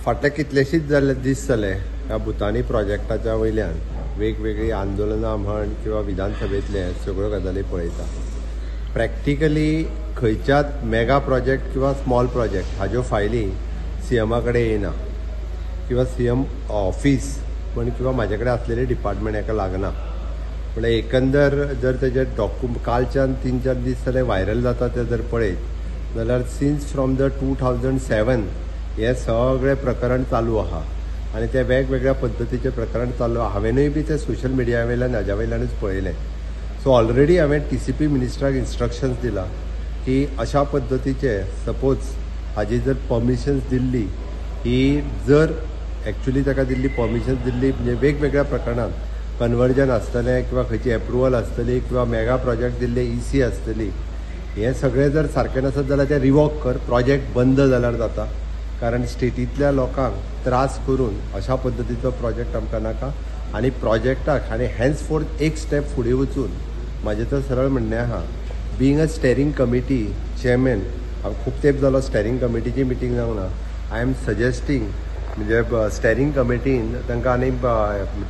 फाटले कितलेशीच जाल्ले दीस जाले ह्या भुतानी प्रोजेक्टाच्या वयल्यान वेगवेगळीं आंदोलनां म्हण किंवा विधानसभेंतले सगळ्यो गजाली पळयता. प्रॅक्टिकली खंयच्याच मेगा प्रोजेक्ट किंवा स्मॉल प्रोजेक्ट हाज्यो फायली सीएमा कडेन येना किंवा सीएम ऑफिस म्हण किंवा म्हाजे कडेन आसलेले डिपार्टमेंट हेका लागना. म्हणल्यार एकंदर जर तेजे कालच्यान 3-4 दीस जाले व्हायरल जाता ते जर पळयत जाल्यार सिन्स फ्रॉम the 2007 हें सगळें प्रकरण चालू आहा आनी ते वेगवेगळ्या पद्दतीचें प्रकरण चालू आहा. हांवेनूय बी ते सोशल मिडिया वयल्यान हाज्या वयल्यानूच पळयलें. सो ऑलरेडी हांवें TCP मिनिस्टराक इन्स्ट्रक्शन्स दिला की अशा पद्दतीचे सपोज हाजी जर परमिशन्स दिल्ली ही जर एक्चुली ताका दिल्ली परमिशन्स दिल्ली म्हणजे वेगवेगळ्या प्रकरणांत कन्वर्जन आसतलें किंवा खंयची एप्रुवल आसतली किंवा मेगा प्रोजेक्ट दिल्ले EC आसतली, हें सगळें जर सारकें नासत जाल्यार तें रिवॉक कर, प्रोजेक्ट बंद जाल्यार जाता. कारण स्टेटींतल्या लोकांक त्रास करून अशा पद्दतीचो प्रोजेक्ट आमकां नाका. आनी प्रोजेक्टाक आनी हेन्सफोर्थ एक स्टेप फुडें वचून म्हाजें तर सरळ म्हणणें आहा, being a steering committee chairman, हांव खूब तेंप जालो स्टेरींग कमिटीची मिटींग जावंक ना. I am suggesting म्हणजे स्टेरींग कमिटीन तांकां आनी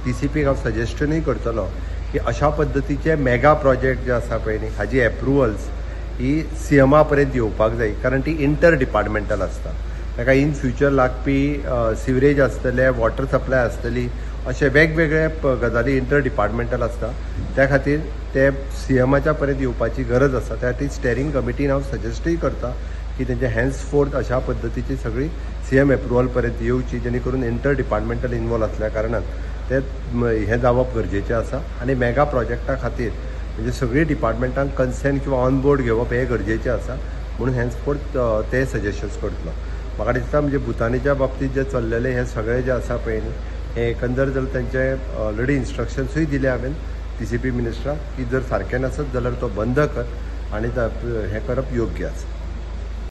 TCPक हांव सजेस्टनूय करतलो की अशा पद्दतीचे मेगा प्रोजेक्ट जे आसा पळय न्ही हाजी एप्रुवल्स ही सीएमा पर्यंत येवपाक जाय, कारण ती इंटर डिपार्टमेंटल आसता. ताका इन फ्युचर लागपी सिवरेज आसतले, वॉटर सप्लाय आसतली, अशे वेगवेगळे गजाली इंटर डिपार्टमेंटल आसता. त्या खातीर ते सीएमाच्या पर्यंत येवपाची गरज आसा. त्या खातीर स्टेरींग कमिटीन हांव सजेस्टूय करता की तेंचे हेन्सफोर्थ अशा पद्दतीची सगळी सीएम एप्रुवल पर्यंत येवची, जेणे करून इंटर डिपार्टमेंटल इनवॉल्व आसल्या कारणान ते हें जावप गरजेचें आसा. आनी मेगा प्रोजेक्टा खातीर म्हणजे सगळीं डिपार्टमेंटांक कन्सेंट किंवा ऑन बोर्ड घेवप हें गरजेचें आसा, म्हणून हेन्सफोर्थ ते सजेशन्स करतलो. म्हाका दिसता म्हणजे भुतानीच्या बाबतींत जें चल्लेलें हें सगळें जें आसा पळय न्ही हें एकंदर जर तेंचे ऑलरेडी इन्स्ट्रक्शन्सूय दिले हांवें TCP मिनिस्टराक की जर सारकें नासत जाल्यार तो बंद कर आनी हें करप योग्य आसा.